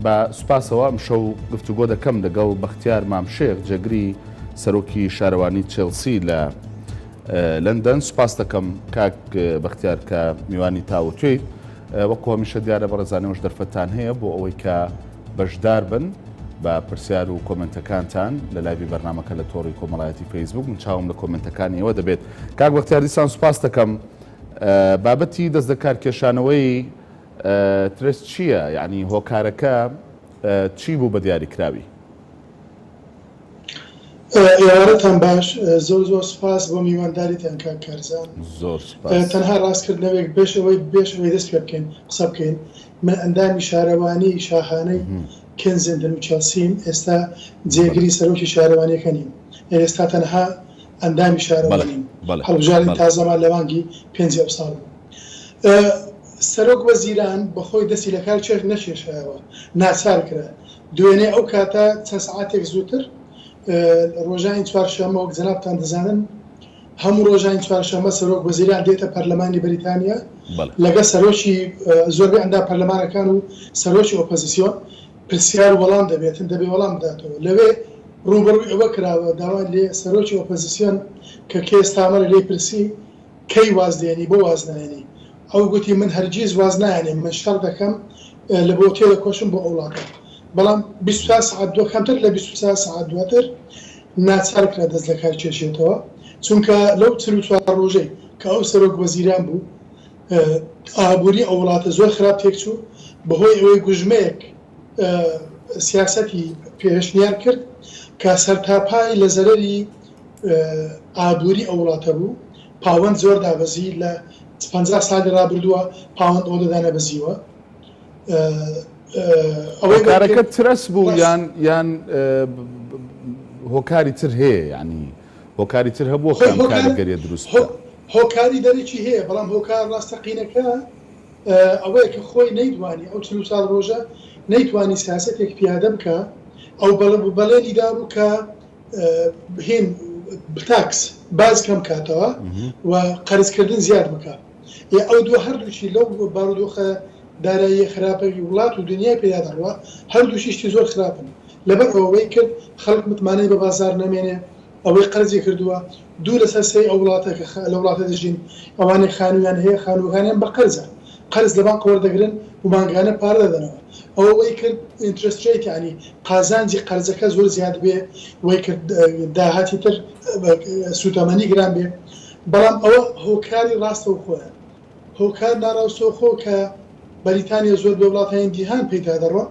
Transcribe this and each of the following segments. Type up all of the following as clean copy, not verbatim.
بە سوپاسەوە ئەمشەو گفتوگۆ دەکەم لەگەڵ بەختیار مام شێخ جێگری سەرۆکی شارەوانی چێڵسی لە لەندەن. سوپاس دەکەم کاک بەختیار کە میوانی تاوتوێیت. وەکو هەمیشە دیارە بەڕێزانەوەش دەرفەتتان هەیە بۆ ئەوەی کە بەشدار بن بە پرسیار و کۆمنتەکانتان لە live ی بەرنامەکە لە تۆڕی کۆمەڵایەتی فەیسبوک. من چاوم لە کۆمنتەکانی ئێوە دەبێت. کاک بەختیار دیسان سوپاس دەکەم. بابەتی دەست لەکار کێشانەوەی ترس چییە؟ یەعنی هۆکارەکە چی بوو بە دیاریکراوی؟ ئێوارەتان باش، زۆر زۆر سوپاس بۆ میوانداریتان کاک کارزان. زۆر سوپاس. تەنها ڕاستکردنەوەیەک پێش ئەوەی پێش ئەوەی دەست پێ بکەین قسە بکەین، من ئەندامی شارەوانی شاهانەی کێنزینتن و چێڵسیم، ئێستا جێگری سەرۆکی شارەوانیەکە نیم، ئێستا تەنها ئەندامی شارەوانیم، هەڵبژاردنی تازەمان لە مانگی پێنجی ئەوساڵ بوو. سەرۆک وەزیران بەخۆی دەستی لەکار کێش نەکێشایەوە، ناچار کرا. دوێنێ ئەو کاتە چەند سەعاتێک زووتر ڕۆژانی چوارشەممە وەک جەنابتان دەزانن هەموو ڕۆژانی چوارشەممە سەرۆک وەزیران دێتە پەرلەمانی بەریتانیا لەگەڵ سەرۆکی زۆربەی ئەندام پەرلەمانەکان و سەرۆکی ئۆپۆزیسیۆن پرسیار و وەڵام دەبێتن، دەبێ وەڵام بداتەوە. لەوێ ڕووبەڕووی ئەوە کراوە داوا لێ سەرۆکی ئۆپۆزیسیۆن کە کێر ستارمەر لێی پرسی کەی واز دێنی بۆ واز نایەنی؟ ئەو گوتی من هەرگیز واز نایەنێم من شەڕ دەکەم لە بۆ تێدەکۆشم بۆ ئەو وڵاتە بەڵام 24 سەعات دوە کەمتر لە 24 سەعات دواتر ناچار کرا دەست لە کار کێشێتەوە چونکە لەو 44 ڕۆژەی کە ئەو سەرۆک وەزیران بوو ئابووری ئەو وڵاتە زۆر خراپ تێکچوو بەهۆی ئەوەی گوژمەیەک سیاسەتی پێشنیار کرد کە سەرتاپای لە زەرەری ئابووری ئەو وڵاتە بوو، پاوەند زۆر دابەزی، لە 50 ساڵی ڕابردووە پاوەند ئەوەندە دانەبەزیوە. ئەوەی هۆکارەکە ترس بوو یان یان هۆکاری تر هەیە یعنی هۆکاری تر هەبووە کە ئەم کاریگەریە دروست بکا؟ هۆکاری دەرەکی هەیە، بەڵام هۆکار ڕاستەقینەکە ئەوەیە کە خۆی نەیتوانی ئەو 44 ڕۆژە نەیتوانی سیاسەتێک پیادە بکا، ئەو بەڵێنی دابوو کە هین tax باج کەم کاتەوە و قەرزکردن زیاد بکا ئێ ئەو دووە هەردووکی لەو بارودۆخە داراییە خراپەی وڵات و دنیای پێدا دەڕوا هەردووکی شتی زۆر خراپن لەبەر ئەوە وەی کرد خەڵک متمانەی بە بازاڕ نەمێنێ ئەوەی قەرزی کردووە دوو لەسەر سێی ئەو وڵاتە کە لە وڵاتە دەژین ئەوانەی خانوویان هەیە خانووەکانیان بە قەرزە قەرز لە بانق وەردەگرن و مانگانە پارە دەدەنەوە ئەوە وەی کرد interest rate یانی قازانجی قەرزەکە زۆر زیاد بێ وەی کرد داهاتی تر سوتەمەنی گران بێ بەڵام ئەوە هۆکاری ڕاستەوخۆیە هۆکار ناڕاستەوخۆ کە بەریتانیا زۆر بێ وڵاتانی جیهان پێیدا دەڕۆن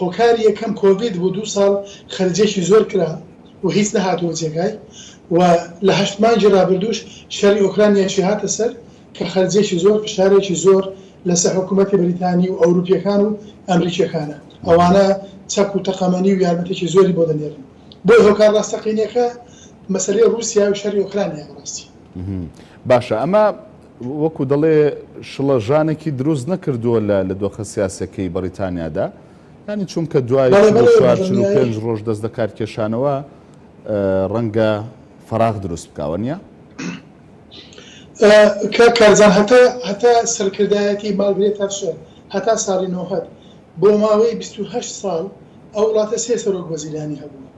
هۆکاری یەکەم کۆڤید بوو دوو ساڵ خەرجێکی زۆر کرا و هیچ نەهاتەوە جێگای و لە هەشت مانگی ڕابردووش شەڕی ئۆکرانیاشی هاتە سەر کە خەرجێکی زۆر فشارێکی زۆر لەسەر حکوومەتی بەریتانی و ئەوروپییەکان و ئەمریکییەکانە، ئەوانە چەک و تەقەمەنی و یارمەتیی زۆری بۆ دەنێرن. بۆیە هۆکار ڕاستەقینەکە مەسەلەی ڕووسیا و شەڕی ئۆکرانیایە بەڕاستی. باشە ئەمە وەکو دەڵێ شڵەژانێکی دروست نەکردووە لە لە دۆخە سیاسیەکەی بەڕیتانیادا؟ یانی چونکە دوای بەڵێ بەڵێ 44 بەدڵنیایی. 45 ڕۆژ دەست لەکارکێشانەوە ڕەنگە فەراغ دروست بکا وەنیە؟ کاک کارزان هەتا هەتا سەرکردایەتی مارگرێت تاتشەر هەتا ساڵی نۆهەد بۆ ماوەی 28 ساڵ ئەو وڵاتە سێ سەرۆک وەزیرانی هەبووە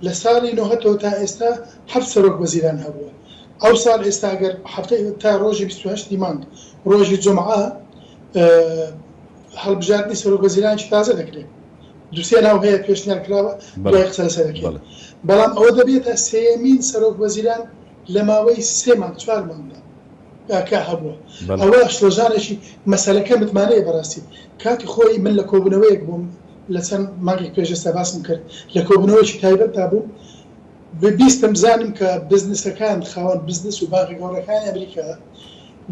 لە ساڵی نۆهەتەوە تا ئێستا حەفت سەرۆک وەزیران هەبووە ئەو ساڵ ئێستا گەر هەفتەی تا ڕۆژی 28 ی مانگ ڕۆژی جومعە هەڵبژاردنی سەرۆک وەزیرانێکی تازە دەکرێت دوو سێ ناو هەیە پێشنیار کراوە دوای قسە لەسەر دەکەین بەڵام ئەوە دەبێتە سێیەمین سەرۆک وەزیران لە ماوەی سێ مانگ چوار مانگدا کە هەبووە ئەوە شڵەژانێکی مەسەلەکە متمانەیە بەڕاستی کاتی خۆی من لە کۆبوونەوەیەک بووم لە چەند مانگێک پێش ئێستا باسم کرد لە کۆبوونەوەیەکی تایبەتدا بووم بیستم زانیم کە بزنسەکان خاوەن بزنس و بانکە گەورەکانی ئەمریکا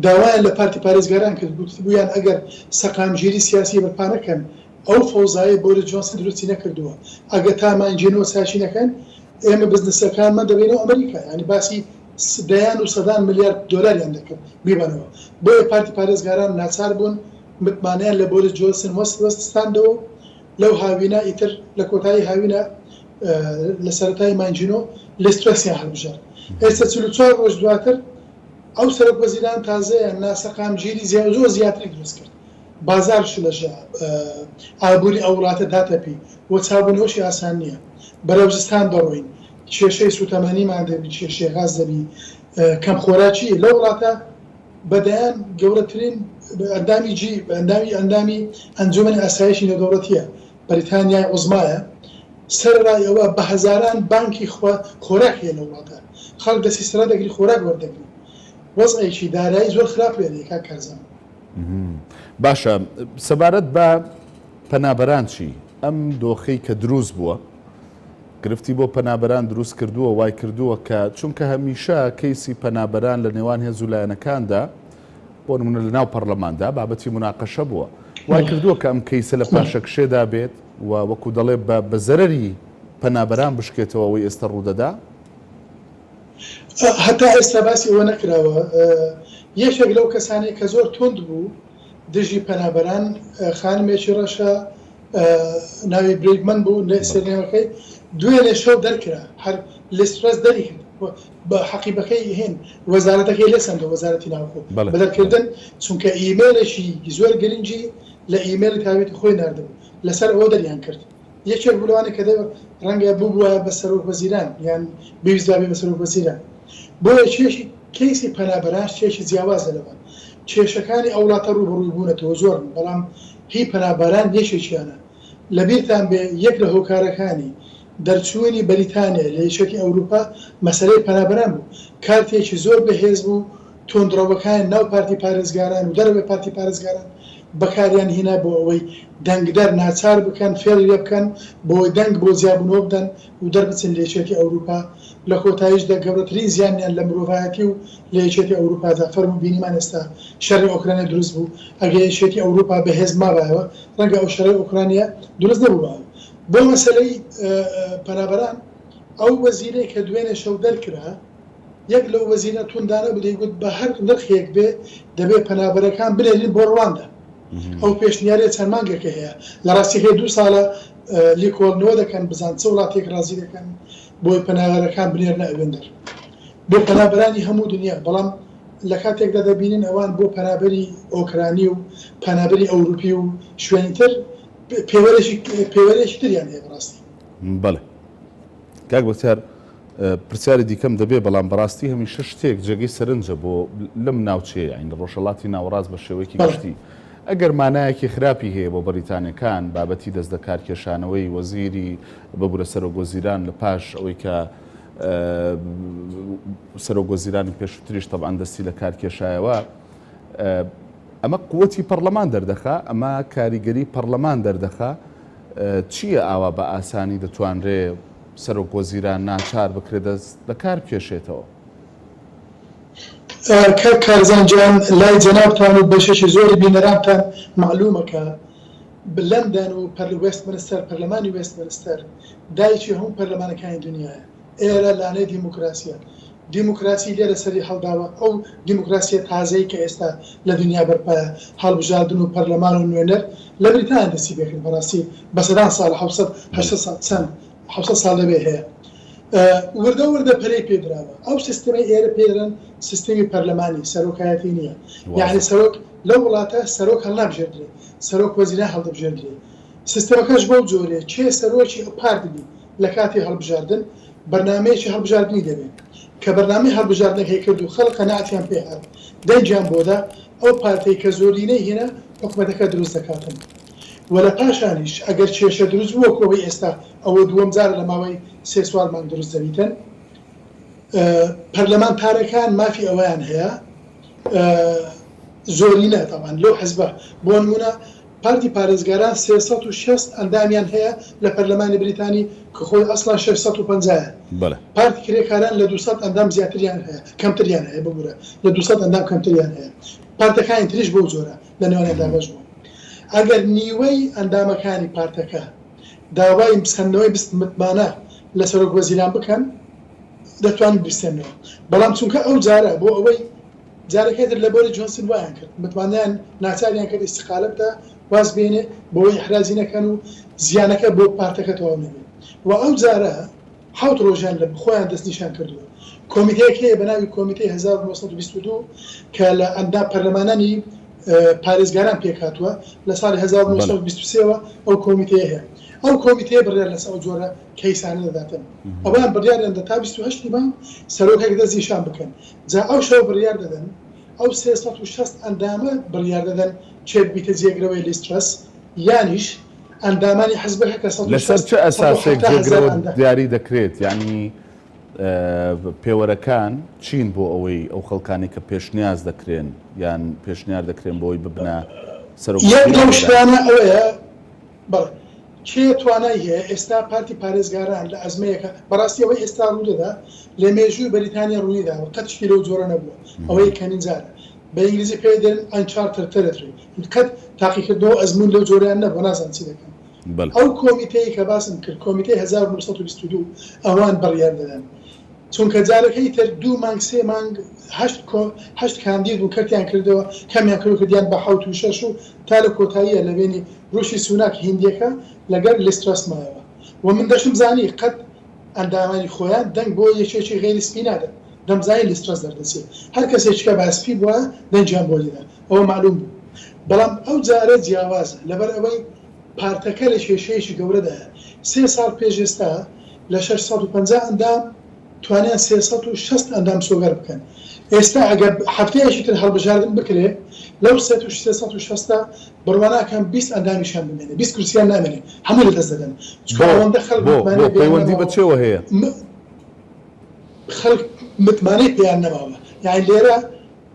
داوایان لە پارتی پارێزگاران کرد گوتبوویان ئەگەر سەقامگیری سیاسی بەرپا نەکەن ئەو فەوزایەی بۆریس جۆنسن دروستی نەکردووە ئەگەر تا مانگی نۆ چاکی نەکەن ئێمە بزنسەکانمان دەبەینەوە ئەمریکا یانی باسی دەیان و سەدان ملیار دۆلاریان دەکرد بیبەنەوە بۆیە پارتی پارێزگاران ناچار بوون متمانەیان لە بۆریس جۆنسن وەستاندەوە و لەو هاوینە ئیتر لە کۆتایی هاوینە لە سەرەتای مانگی نۆ لیز ترەسیان هەڵبژارد ئێستا 44 ڕۆژ دواتر ئەو سەرۆک وەزیران تازەیە ناسەقامگیری زۆر زیاتری دروست کرد. بازاڕ شلەژا، ئابووری ئەو وڵاتە داتەپی و چابوونەوەشی ئاسان نییە. بەرەو زستان دەڕۆین، کێشەی سووتەمەنیمان دەبی، کێشەی غاز دەبی، کەمخۆراکی لەو وڵاتە بە دەیان گەورەترین ئەندامی جی ئەندامی ئەندامی ئەنجومەنی ئاسایشی نێودەوڵەتییە، بەریتانیای عوزمایە، سەرەڕای ئەوە بە هەزاران بانکی خۆراک هەیە لەو وڵاتە، خەڵک دەستی سرە دەگری خۆراک وەردەگری. وەزعێکی دارایی زۆر خراپ لێرەیە کاک کارزان. باشە سەبارەت بە پەنابەران چی؟ ئەم دۆخەی کە دروست بووە گرفتی بۆ پەنابەران دروست کردووە وای کردووە کە چونکە هەمیشە کەیسی پەنابەران لە نێوان هێز و لایەنەکاندا بۆ نمونە لە ناو پەرلەماندا بابەتی مناقەشە بووە وای کردووە کە ئەم کەیسە لە پاشەکشێدا بێت و وەکو دەڵێ بە زەرەری پەنابەران بشکێتەوە ئەوەی ئێستا ڕوودەدا؟ هەتا ئێستا باسی ئەوە نەکراوە. یەکێک لەو کەسانەی کە زۆر توند بوو دژی پەنابەران خانمێکی ڕەشە ناوی بریگمەن بوو سەرنێوەکەی دوێنێ شەو دەرکرا هەر لیز ترەس دەری کرد بە حەقیبەکەی هین وەزارەتەکەی لێ سەندەوە وەزارەتی ناوخۆ بە دەرکردن چونکە ئیمەیڵێکی زۆر گرنگی لە ئیمەیڵی تایبەتی خۆی ناردبوو لەسەر ئەوە دەریان کرد. یەکێک بوو لەوانەی کە ڕەنگە ببوایە بە سەرۆک وەزیران یان بیویستبا بێ بە سەرۆک وەزیران. بۆیە کێشی کەیسی پەنابەران شتێکی جیاوازە لەوان. کێشەکانی ئەو وڵاتە ڕووبەڕووی بوونەتەوە زۆرن، بەڵام هی پەنابەران یەکێکیانە. لەبیرتان بێ یەک لە هۆکارەکانی دەرچوونی بەریتانیا لە یەکێتی ئەوروپا مەسەلەی پەنابەران بوو. کارتێکی زۆر بەهێز بوو توندڕەوەکانی ناو پارتی پارێزگاران و دەرەوەی پارتی پارێزگاران بەکاریان هینا بۆ ئەوەی دەنگدەر ناچار بکەن فێڵی لێ بکەن بۆی دەنگ بۆ جیابوونەوە بدەن و دەربچن لە یەکێتی ئەوروپا، لە کۆتاییشدا گەورەترین زیانیان لە مرۆڤایەتی و لە یەکێتی ئەوروپادا فەرموو بینیمان ئێستا شەڕی ئۆکرانیا دروست بوو ئەگەر یەکێتی ئەوروپا بەهێز مابایەوە ڕەنگە ئەو شەڕەی ئۆکرانیا دروست نەبووبایە. بۆ مەسەلەی پەنابەران ئەو وەزیرەی کە دوێنێ شەو دەرکرا، یەک لەو وەزیرە توندانە بوو دەیگوت بە هەر نرخێک بێ دەبێ پەنابەرەکان بنێرین بۆ ڕواندا. ئەو پێشنیارە چەند مانگێکە هەیە. لە ڕاستیەکەی دوو ساڵە لیکۆڵنەوە دەکەن بزان چ وڵاتێک ڕازی دەکەن بۆی پەنابەرەکان بنێرنە ئەوێندەر. بۆ پەنابەرانی هەموو دنیا، بەڵام لە کاتێکدا دەبینین ئەوان بۆ پەنابەری ئۆکرانی و پەنابەری ئەوروپی و شوێنی تر پێوەرێکی پێوەرێکی تریان هەیە بەڕاستی. بەڵێ کاک بەختیار پرسیاری دیکەم دەبێ، بەڵام بەڕاستی هەمیشە شتێک جێگەی سەرنجە بۆ لەم ناوچەیە یانی لە ڕۆژهەڵاتی ناوەڕاست بە شێوەیەکی گشتی ئەگەر مانایەکی خراپی هەیە بۆ بەریتانیەکان بابەتی دەست لەکارکێشانەوەی وەزیری ببورە سەرۆک وەزیران لە پاش ئەوەی کە سەرۆک وەزیرانی پێشووتریش تەبعەن دەستی لە کار کێشایەوە ئەمە قوتی پەرلەمان دەردەخا ئەمە کاریگەری پەرلەمان دەردەخا چییە ئاوا بە ئاسانی دەتوانرێ سەرۆک وەزیران ناچار بکرێت دەست لە کار بکێشێتەوە؟ کاک کارزان جان لای جەنابتان و بەشێکی زۆری بینەرانتان مەعلومە کە لەندەن و وێستمنستەر پەرلەمانی وێستمنستەر دایکی هەموو پەرلەمانەکانی دنیایە ئێرە لانەی دیموکراسیە دیموکراسی لێرە سەری هەڵداوە ئەو دیموکراسیە تازەی کە ئێستا لە دنیا بەرپایە هەڵبژاردن و پەرلەمان و نوێنەر لە بریتانیا دەستی پێکرد بەڕاستی بە سەدان ساڵە 700 800 ساڵ چەند 700 ساڵ لەوێ هەیە وردە وردە پەرەی پێدراوە ئەو سیستمەی ئێرە پێی دەڵێن سیستمی پەرلەمانی سەرۆکایەتی نییە یعنی سەرۆک لەو وڵاتە سەرۆک هەڵنابژێردرێ سەرۆک وەزیران هەڵدەبژێردرێ سیستمەکەش بەو جۆرەیە کێ سەرۆکی پارت بی لە کاتی هەڵبژاردن بەرنامەیەکی هەڵبژاردنی دەبێ کە بەرنامەی هەڵبژاردنەکەی کرد و خەڵک قەناعەتیان پێ هات دەنگیان بۆ دا ئەو پارتەی کە زۆرینەی هێنا حکومەتەکە دروست دەکاتن و لە پاشانیش ئەگەر کێشە دروست بوو وەکو ئەوەی ئێستا ئەوە دووەم جارە لە ماوەی سێ چوار مانگ دروست دەبیتن پەرلەمانتارەکان مافی ئەوەیان هەیە زۆرینە تەبعەن لەو حزبە بۆ نمونە پارتی پارێزگاران 360 ئەندامیان هەیە لە پەرلەمانی بریتانی کە خۆی ئەسڵەن 650 یە. بەڵێ. پارتی کرێکاران لە 200 ئەندام زیاتریان هەیە کەمتریان هەیە ببورە لە 200 ئەندام کەمتریان هەیە. پارتەکانی تریش بەو جۆرە لە نێوانیان دابەش بوون. ئەگەر نیوەی ئەندامەکانی پارتەکە داوای سەندنەوەی متمانە لە سەرۆک وەزیران بکەن دەتوانن بیسەننەوە. بەڵام چونکە ئەو جارە بۆ ئەوەی جارەکەی تر لە بۆریس جۆنسن وایان کرد متمانەیان ناچاریان کرد ئیستیقالە بدا واز بێنێ بۆوەی ئیحراجی نەکەن و زیانەکە بۆ پارتەکە تەواو نەبێ و ئەو جارە حەوت ڕۆژیان لە خۆیان دەستنیشان کردووە کۆمیتەیەک هەیە بە ناوی کۆمیتەی 1922 کە لە ئەندام پەرلەمانانی پارێزگاران پێکهاتووە لە ساڵی 1923 وە ئەو کۆمیتەیە هەیە ئەو کۆمیتەیە بڕیار لەسەر ئەو جۆرە کەیسانە دەداتن ئەوان بڕیاریان دا تا 28 ی مانگ سەرۆکێک دەستنیشان بکەن جا ئەو شەو بڕیار دەدەن ئەو 360 ئەندامە بڕیار دەدەن کێ ببیتە جێگرەوەی لیز ترەس یانیش ئەندامانی حزبەکە کە لەسەر 160 چ ئەساسێک 170 هەزار جێگرەوە ئەندام. دیاری دەکرێت یانی پێوەرەکان چین بۆ ئەوەی ئەو خەڵکانەی کە پێشنیاز دەکرێن یان پێشنیار دەکرێن بۆ ئەوەی ببنە سەرۆک یەک وەزیران لەو لەلایەن شتانە ئەوەیە بەڵێ کێ توانای هەیە، ئێستا پارتی پارێزگاران لە ئەزمەیەکە، بەڕاستی ئەوەی ئێستا ڕوودەدا لە مێژووی بەریتانیا ڕووینەداوە، قەت شتی لەو جۆرە نەبووە، ئەوە یەکەمین جارە، بە ئینگلیزی پێی دەلێن Uncharted Territory، قەت تاقیکردنەوە و ئەزموون لەو جۆرەیان نەبووە، نازانن چی دەکەن. بەڵێ. ئەو کۆمیتەی کە باسم کرد، کۆمیتەی 1922، ئەوان بڕیار دەدەن. چونکە جارەکەی تر دوو مانگ سێ مانگ هەشت کۆ هەشت کاندید بوو کەرتیان کردەوە کەمیان کردو کردیان بە حەوت و شەش و تا لە کۆتاییە لە بەینی ڕوشی سوناک هیندیەکە لەگەر لیز ترەس مایەوە و من دەشم زانی قەت ئەندامانی خۆیان دەنگ بۆ یەکێکی غەیری سپی نادەن دەمزانی لیز ترەس دەردەچێ هەر کەسێکیکە با سپی بوایە دەنگیان بۆ دەدا ئەوە مەعلوم بوو بەڵام ئەو جارە جیاوازە لەبەر ئەوەی پارتەکە لە کێشەیەکی گەورەدایە، سێ ساڵ پێش ئێستا لە 650 ئەندام توانیان 360 ئەندام مسۆگەر بکەن، ئێستا ئەگەر هەفتەیەکی تر هەڵبژاردن بکرێ لەو 360 بڕوا ناکەم 20 ئەندامیشیان بمێنێ، 20 کورسیان نامێنێ هەمووی لەدەست دەدەن، چونکە بۆ؟ ئەوەندە خەڵک بۆ؟ بۆ؟ متمانەی پێیان پەیوەندی بە نەماوە. چێوە هەیە؟ خەڵک متمانەی پێیان نەماوە، یانی لێرە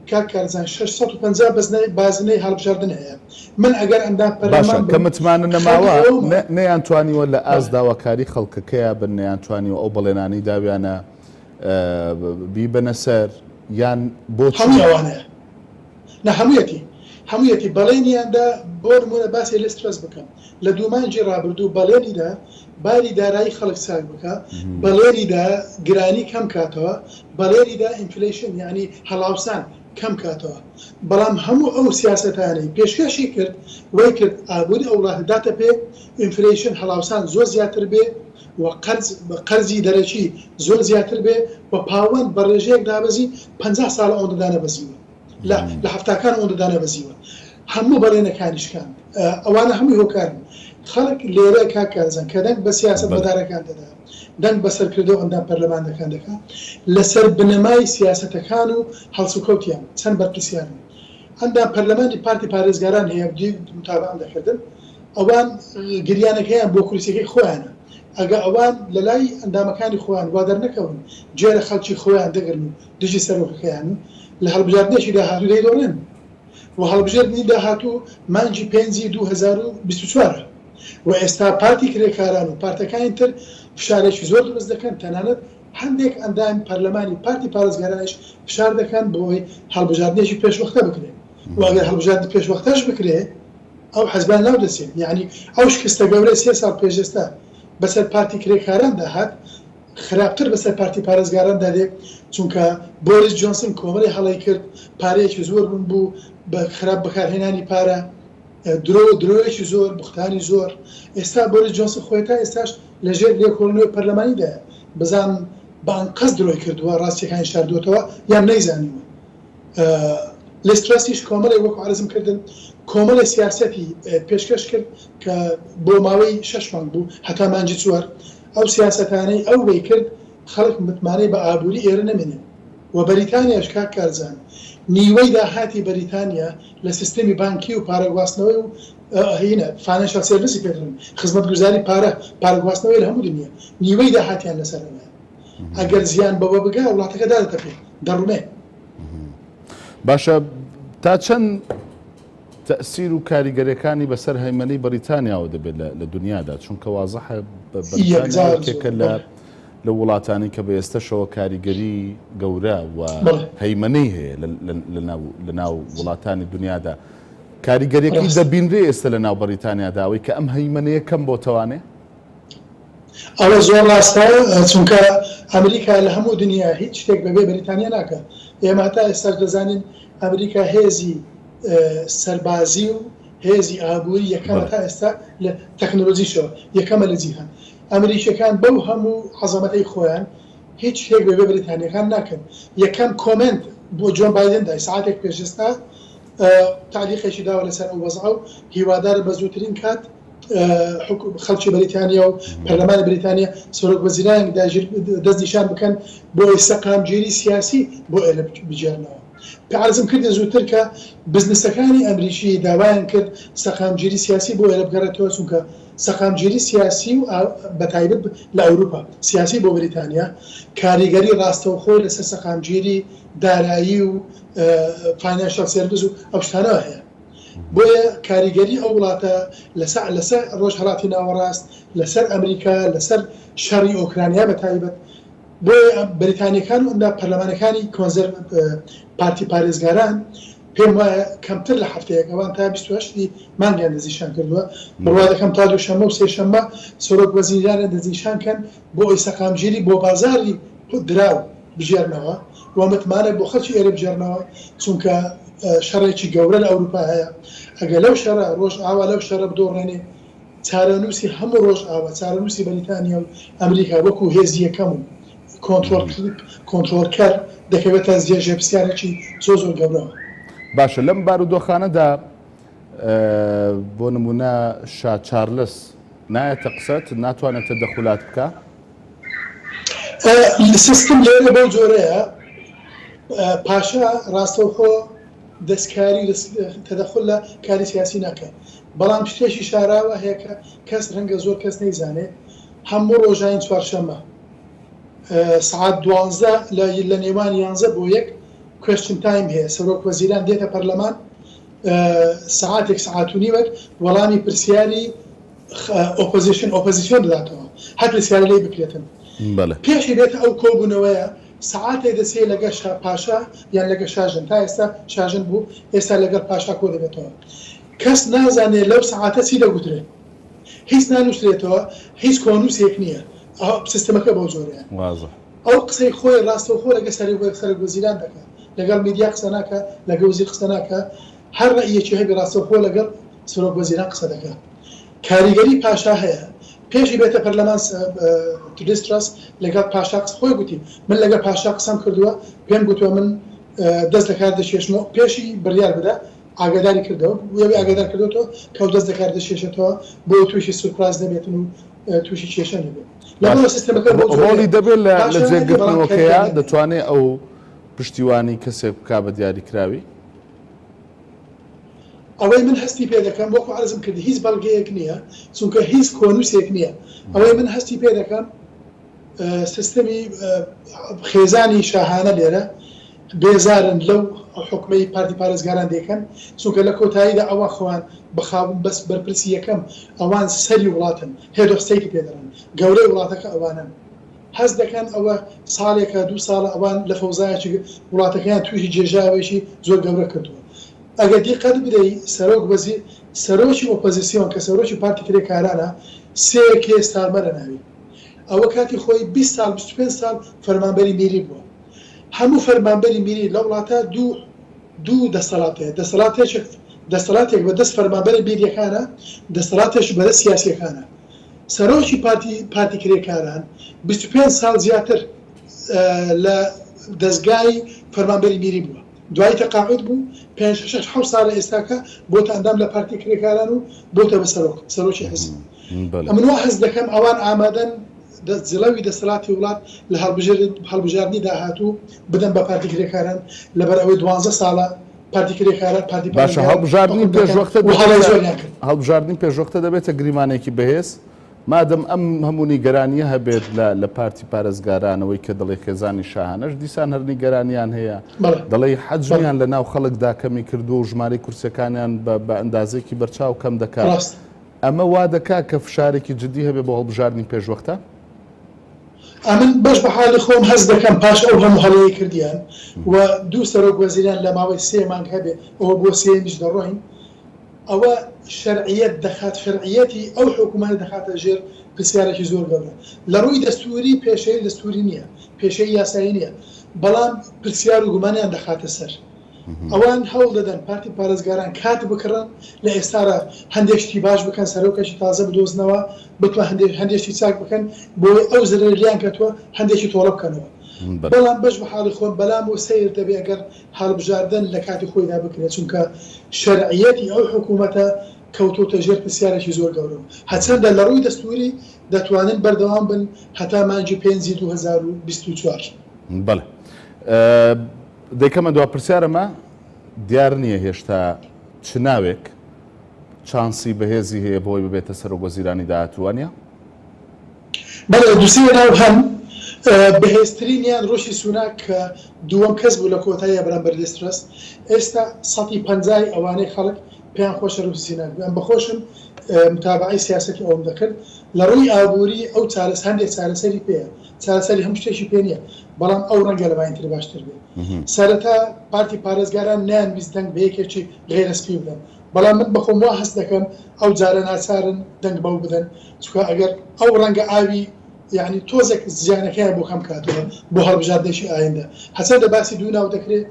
کاک کارزان 650 بەزنەی بازنەی هەڵبژاردن هەیە من ئەگەر ئەندام باشە پەرلەمان کە بم متمانە خەمی نەماوە ئەوەمە نە نەیانتوانیوە لە ئاست بەڵێ. داواکاری خەڵکەکەیا بن نەیانتوانیوە ئەو بەڵێنانەی داویانە بیبەنە سەر یان بۆچی؟ هەمووی ئەوانەیە نا هەموویەتی هەموویەتی بەڵێنیان دا بۆ نموونە باسی لیز ترەس بکەم لە دوو مانگی ڕابردوو بەڵێنی دا باری دارایی خەڵک چاک بکا، بەڵێنی دا گرانی کەم کاتەوە، بەڵێنی دا inflation یانی هەڵاوسان کەم کاتەوە، بەڵام هەموو ئەو سیاسەتانەی پێشکەشی کرد وای کرد ئابوری ئەو وڵاتە داتەپێ، inflation هەڵاوسان زۆر زیاتر بێ و قەرز قەرزی دەرەکی زۆر زیاتر بێ و پاوەند بە ڕێژەیەک دابەزی 50 ساڵە ئەوەندە دانەبەزیوە. لە لە حەفتاکان ئەوەندە دانەبەزیوە هەموو بەڵێنەکانی شکاند ئەوانە هەمووی هۆکارن خەڵک لێرە کاک کارزان کە دەنگ بە سیاسەت مەدارەکان دەدا دەنگ بە سەرکردە و ئەندام پەرلەمانەکان دەکا لەسەر بنەمای سیاسەتەکان و هەڵسوکەوتیان چەند بەرپرسیارن ئەندام پەرلەمانی پارتی پارێزگاران هەیە متابعەم دەکردن ئەوان گریانەکەیان بۆ کورسیەکەی خۆیانە ئەگە ئەوان لەلای ئەندامەکانی خۆیان وا دەرنەکەون گوێ لە خەڵکی خۆیان دەگرن و دژی سەرۆکەکەیانن لە هەڵبژاردنێکی داهاتوو دەیدۆڕێن و هەڵبژێردنی داهاتوو مانگی پێنجی 2024 ە و ئێستا پارتی کرێکاران و پارتەکانی تر فشارێکی زۆر دروست دەکەن تەنانەت هەندێک ئەندامی پەرلەمانی پارتی پارێزگارانیش فشار دەکەن بۆ ئەوەی هەڵبژاردنێکی پێشوەختە بکرێ و ئەگەر هەڵبژاردنی پێشوەختەش بکرێ ئەو حزبان لاو دەچێت یعنی ئەو شکستە گەورەی سێ ساڵ پێش ئێستا بەسەر پارتی کرێکاراندا هات خراپتر بەسەر پارتی پارێزگاراندا دێ، چونکە بۆریس جۆنسن کۆمەڵی هەڵەی کرد، پارەیەکی زۆر ون بوو بە خراپ بەکارهێنانی پارە، درۆ درۆیەکی زۆر، بوختانی زۆر. ئێستا بۆریس جۆنسن خۆی تا ئێستاش لەژێر لێکۆڵینەوەی پەرلەمانیدایە، بزان بە ئەنقەست درۆی کردووە، ڕاستییەکانی شاردووەتەوە یان نەیزانیوە. لیز ترەسیش کۆمەڵێک وەکو عەرزم کردن کۆمەڵێ سیاسەتی پێشکەش کرد کە بۆ ماوەی شەش مانگ بوو هەتا مانگی چوار ئەو سیاسەتانەی ئەو وەی کرد خەڵک متمانەی بە ئابووری ئێرە نەمێنێ و بەریتانیاش کاک کارزان نیوەی داهاتی بەریتانیا لە سیستەمی بانکی و پارەگواستنەوەی و هینە financial service ی پێ دەڵێن خزمەتگوزاری پارە پارەگواستنەوەی لە هەموو دنیا نیوەی داهاتیان لەسەر ئەوەیە ئەگەر زیان بەوە بگا وڵاتەکە دادەتەپێ دەڕمێ. باشە تا چەند تەئسیر و کاریگەریەکانی بەسەر هەیمەنەی بەریتانیاوە دەبێت لە دنیادا چونکە وازحە بەریتانیا یەکێکە لە لە وڵاتانی کە بە ئێستەشەوە کاریگەری گەورە و هەیمەنەی هەیە لە ناو وڵاتانی دنیادا کاریگەریەکەی دەبینرێ ئێستا لە ناو بەریتانیادا ئەوەی کە ئەم هەیمەنەیە کەم بۆتەوانێ؟ ئەوە زۆر ڕاستە چونکە ئەمریکا لە هەموو دنیا هیچ شتێک بەبێ بەریتانیا ناکا ئێمە هەتا ئێستاش دەزانین ئەمریکا هێزی سەربازی و هێزی ئابووری یەکەمە تا ئێستا لە تەکنۆلۆژیشەوە یەکەمە لە جیهان ئەمریکیەکان بەو هەموو عەزەمەتەی خۆیان هیچ شتێک بەبێ بەریتانیەکان ناکەن یەکەم comment بۆ جۆن بایدن دای سعاتێک پێش ئێستا. تەعلیقێکی داوە لەسەر ئەو وەزعە و هیوادارە بە زووترین کات خەڵکی بەریتانیا و پەرلەمانی بەریتانیا سەرۆک وەزیرانێک داگیر دەستنیشان بکەن بۆ ئەوەی سەقامگیری سیاسی بۆ ئێرە بگێڕنەوە. پێ عەرزم کردی زووتر کە بزنسەکانی ئەمریکی داوایان کرد سەقامگیری سیاسی بۆ ئێرە بگەڕێتەوە چونکە سەقامگیری سیاسی و بەتایبەت لە ئەوروپا سیاسی بۆ بەریتانیا کاریگەری ڕاستەوخۆی لەسەر سەقامگیری دارایی و financial service و ئەو شتانەوە هەیە. بۆیە کاریگەری ئەو وڵاتە لەسەر لەسەر ڕۆژهەڵاتی ناوەڕاست، لەسەر ئەمریکا، لەسەر شەڕی ئۆکرانیا بە تایبەت، بۆیە بەریتانیەکان و ئەندام پەرلەمانەکانی کۆنزەر پارتی پارێزگاران پێم وایە کەمتر لە هەفتەیەک ئەوان تا 28 ی مانگیان دەستنیشان کردووە، بڕوا دەکەم تا دووشەممە و سێشەممە سەرۆک وەزیرانیان دەستنیشان کەن بۆ ئەوەی سەقامگیری بۆ بازاڕی دراو بگێڕنەوە و متمانە بۆ خەڵکی ئێرە بگێڕنەوە، چونکە شەڕێکی گەورە لە ئەوروپا هەیە، ئەگەر لەو شەڕە ڕۆژئاوا لەو شەڕە بدۆڕێنێ چارەنووسی هەموو ڕۆژئاوا، چارەنووسی بەریتانیا و ئەمریکا وەکو هێزی یەکەم و کۆنترۆڵکەر دەکەوێتە ژێر پرسیارێکی زۆر زۆر گەورەوە. باشە لەم بارودۆخانەدا بۆ نموونە شا چارلس نایەتە قسەت، ناتوانێت تەدەخولات بکا؟ سیستم لێرە بەو جۆرەیە پاشا ڕاستەوخۆ دەستکاری و تەدەخول لە کاری سیاسی ناکات، بەڵام شتێکی شاراوە هەیە کە کەس ڕەنگە زۆر کەس نەیزانێ، هەموو ڕۆژانی چوارشەممە سەعات دوانزە لە نێوان یانزە بۆ یەک question time هەیە، سەرۆک وەزیران دێتە پەرلەمان سەعاتێک سەعات و نیوێک وەڵامی پرسیاری opposition ئۆپۆزیسیۆن دەداتەوە هەر پرسیارە لێی بکرێتن پێشی بێتە ئەو کۆبوونەوەیە سەعاتێک دەچێ لەگەڵ شا پاشا یان لەگەڵ شاژن تا ئێستا شاژن بوو ئێستا لەگەڵ پاشا کۆ دەبێتەوە کەس نازانێ لەو سەعاتە چی دەگوترێ هیچ نانووسرێتەوە هیچ کۆنووسێک نییە سیستمەکە بەو جۆرەیە ئەو قسەی خۆی ڕاستەوخۆ لەگەڵ سەرۆک وەزیران دەکا لەگەڵ میدیا قسە ناکا لەگەڵ وەزیر قسە ناکا هەر ڕەئیەکی هەبی ڕاستەوخۆ لەگەڵ سەرۆک وەزیران قسە دەکا کاریگەری پاشا هەیە پێشی بێتە پەرلەمان لیز ترەس لەگەڵ پاشا قسە خۆی گوتی من لەگەڵ پاشا قسەم کردووە پێم گوتووە من دەست لەکار دەکێشمەوە پێشی بڕیار بدە ئاگاداری کردەوە ئەوی ئاگادار کردوەوە کە ئەو دەست لەکار دەکێشێتەوە بۆ تووشی surprise نەبێتن و تووشی کێشە نەبێت لەگەڵ سیستەمەکە بەو جۆرەیە ڕۆڵی دەبێت لە پاشا هەبێ بەڵام جێگرتنەوەکەیە کاریگەری نەبێت. دەتوانێت ئەو پشتیوانی کەسێک بکا بە دیاریکراوی؟ ئەوەی من هەستی پێ دەکەم وەکو عەرزم کرد هیچ بەڵگەیەک نییە، چونکە هیچ کۆنووسێک نییە. ئەوەی من هەستی پێ دەکەم سیستەمی خێزانی شاهانە لێرە بێزارن لەو حوکمەی پارتی پارێزگاران دەیکەن، چونکە لە کۆتاییدا ئەوان خۆیان بە خاوەن بەس بەرپرسی یەکەم ئەوان سەری وڵاتن، head of state ی پێ دەڵێن، گەورەی وڵاتەکە ئەوانەن. هەست دەکەن ئەوە ساڵێکە دوو ساڵە ئەوان لە فەوزایەکی وڵاتەکەیان تووشی گێژاوێکی زۆر گەورە کردووە. ئەگەر دیقەت بدەی سەرۆک وەزیر سەرۆکی ئۆپۆزیسیۆن کە سەرۆکی پارتی کرێکارانە سێر کێر ستارمەرە ناوی. ئەوە کاتی خۆی 20 ساڵ 25 ساڵ فەرمانبەری میری بووە. هەموو فەرمانبەری میری لە وڵاتە دوو دوو دەسەڵات هەیە دەسەڵاتێک دەسەڵاتێک بە دەست فەرمانبەرە میریەکانە دەسەڵاتێک بە دەست سیاسیەکانە. سەرۆکی پارتی پارتی کرێکاران 25 ساڵ زیاتر لە دەزگای فەرمانبەری میری بووە دوایی تەقاعود بوو پێنج شەش حەوت ساڵە ئێستاکە بۆتە ئەندام لە پارتی کرێکاران و بۆتە بە سەرۆک سەرۆکی حزب ئەمن وا هەست دەکەم ئەوان ئامادەن جڵەوی دەسەڵاتی وڵات لە هەڵبژاردنی داهاتوو بدەن بە پارتی کرێکاران لەبەر ئەوەی دوانزە ساڵە پارتی کرێکاران پارتی باشە پارێزگاران هەڵبژاردنی حوکم دەکەن پێشوەختە و هەڵەی دەبێتە زۆریان کرد. هەڵبژاردنی پێشوەختە دەبێتە گریمانێکی بەهێز مادەم ئەم هەموو نیگەرانییە هەبێت لە لە پارتی پارێزگارانەوەی کە دەڵێ خێزانی شاهانەش دیسان هەر نیگەرانیان هەیە بەڵێ دەڵێی بەڵێ حەجمیان لە ناو خەڵکدا کەمی کردووە و ژمارەی کورسیەکانیان بە بە ئەندازەیەکی بەرچاو کەم دەکات ڕاست. ئەمە وا دەکا کە فشارێکی جدی هەبێ بۆ هەڵبژاردنی پێشوەختە؟ ئەمن بەش بە حاڵی خۆم هەست دەکەم پاش ئەو هەموو هەڵەیەی کردیان و دوو سەرۆک وەزیران لە ماوەی سێ مانگ هەبێ ئەوە بۆ سێیەمیش دەڕۆین ئەوە شەرعیەت دەخات شەرعیەتی ئەو حکوومەتە دەخاتە ژێر پرسیارێکی زۆر گەورە لە ڕووی دەستووری پێشەی دەستووری نییە پێشەی یاسایی نییە بەڵام پرسیار و گومانیان دەخاتە سەر ئەوان هەوڵ دەدەن پارتی پارێزگاران کات بکڕن، لە ئێستارا هەندێک شتی باش بکەن، سەرۆکێکی تازە بدۆزنەوە، بتوان هەندێک هەندێک شتی چاک بکەن بۆی ئەو زەرەرەی لێیان کەتووە هەندێکی تۆڵە بکەنەوە. بەڵام بەش بە حاڵی خۆم بەلام و سەیر دەبێ ئەگەر هەڵبژاردن لە کاتی خۆیدا بکرێت چونکە شەرعیەتی ئەو حکوومەتە کەوتۆتە ژێر پرسیارێکی زۆر گەورەوە هەچەندە لە ڕووی دەستووری دەتوانن بەردەوام بن هەتا مانگی پێنجی 2024. بەڵێ دەیکەمە دوا پرسیارەمە دیار نییە هێشتا چ ناوێک چانسی بەهێزی هەیە بۆی ببێتە سەرۆک وەزیرانی داهاتوو وانیە؟ بەڵێ دوسێ ناو هەن بەهێزترینیان ڕۆشی سوناک کە دووەم کەس بوو لە کۆتاییا بەرامبەر لیز ترەس ئێستا سەتی پەنجای ئەوانەی خەڵک پێیان خۆشە ڕوشی سوناک بێ ئەم بەخۆشم متابەعەی سیاسەتی ئەوم دەکرد لە ڕووی ئابووری ئەو چارەس هەندێک چارەسەری پێیە چارەسەری هەموو شتێکی پێ نییە بەڵام ئەو ڕەنگە لەوانی تر باشتر بێ سەرەتا پارتی پارێزگاران نەیانویست دەنگ بە یەکێکی غەیرە سپی بدەن بەڵام من بەخۆم وا هەست دەکەم ئەو جارە ناچارن دەنگ بەو بدەن چونکە ئەگەر ئەو ڕەنگە ئاوی یانی تۆزێک زیانەکەیان بۆ کەم کاتەوە بۆ هەڵبژاردنێکی ئایندە هەچەندە باسی دوو ناو دەکرێت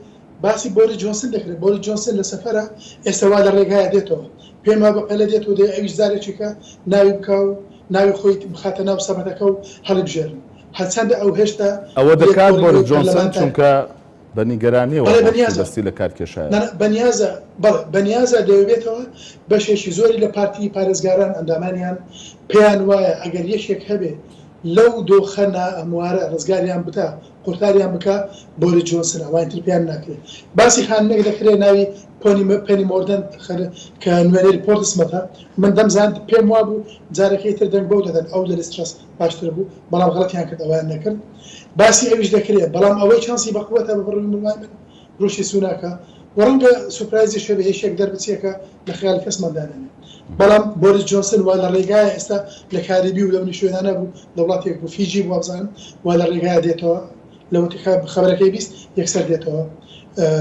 باسی بۆریس جۆنسن دەکرێت بۆریس جۆنسن لە سەفەرە ئێستا وا لە ڕێگایە دێتەوە پێم وایە بە پەلە دێتەوە دەیە ئەویش جارێکیکە ناوی بکا و ناوی خۆی بخاتە ناو سەبەتەکە و هەڵیبژێرن هەرچەندە ئەو هێشتا ئەوە دەکات بۆریس لێکۆڵینەوەی جۆنسن پەرلەمانتارە. چونکە بە نیگەرانیەوە بەڵێ ڕۆشت و بەنیازە. دەستی لە کار کێشایەوە. نا نا بەنیازە بەڵێ بەنیازە دەیەوێتەوە بەشێکی زۆری لە پارتی پارێزگاران ئەندامانیان پێیان وایە ئەگەر یەکێک هەبێ لەو دۆخە ناهەموارە ڕزگاریان بدا قورتاریان بکا بۆریس جۆنسن ئەوانی تر پێیان ناکرێ باسی خانمێک دەکرێ ناوی پۆنی پێنی مۆردەنت کە نوێنەری پۆرتسمەتە من دەمزانت پێم وابوو جارەکەی تر دەنگ بەو دەدەن ئەو لە لیز ترەس باشتر بوو بەڵام غەڵەتیان کرد ئەویان نەکرد باسی ئەویش دەکرێ بەڵام ئەوەی چانسی بەقوەتە بە بڕوای من ڕوشی سوناکە و ڕەنگە سوپرایزیش هەبێ یەکێک دەربچێ کە لە خەیاڵی کەسمان دانەنێ بەڵام بۆریس جۆنسن وا لە ڕێگایە ئێستا لە کاریبی و لەو شوێنانە بوو لە وڵاتێک بوو فیجی بوو وابزانم وا لە ڕێگایە دێتەوە لەوەتی خەبەرەکەی 20 یەکسەر دێتەوە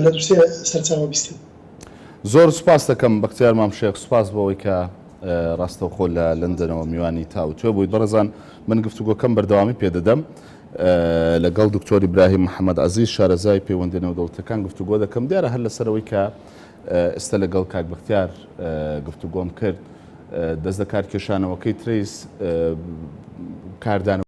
لە دوسێ سەرچاوە بیستم. زۆر سوپاست دەکەم بەختیار مام شێخ سوپاس بۆ ئەوەی کە ڕاستەوخۆ لە لەندەنەوە میوانی تاوتوێ بوویت بەڕێزان من گفتوگۆکەم بەردەوامی پێدەدەم لەگەڵ دکتۆر ئیبراهیم محەممەد عەزیز شارەزای پەیوەندی نێودەوڵەتەکان گفتوگۆ دەکەم دیارە هەر لەسەرەوەی کە ئێستا لەگەڵ کاک بەختیار گفتوگۆم کرد دەست لە کار کێشانەوەکەی ترەیس کاردانەوە.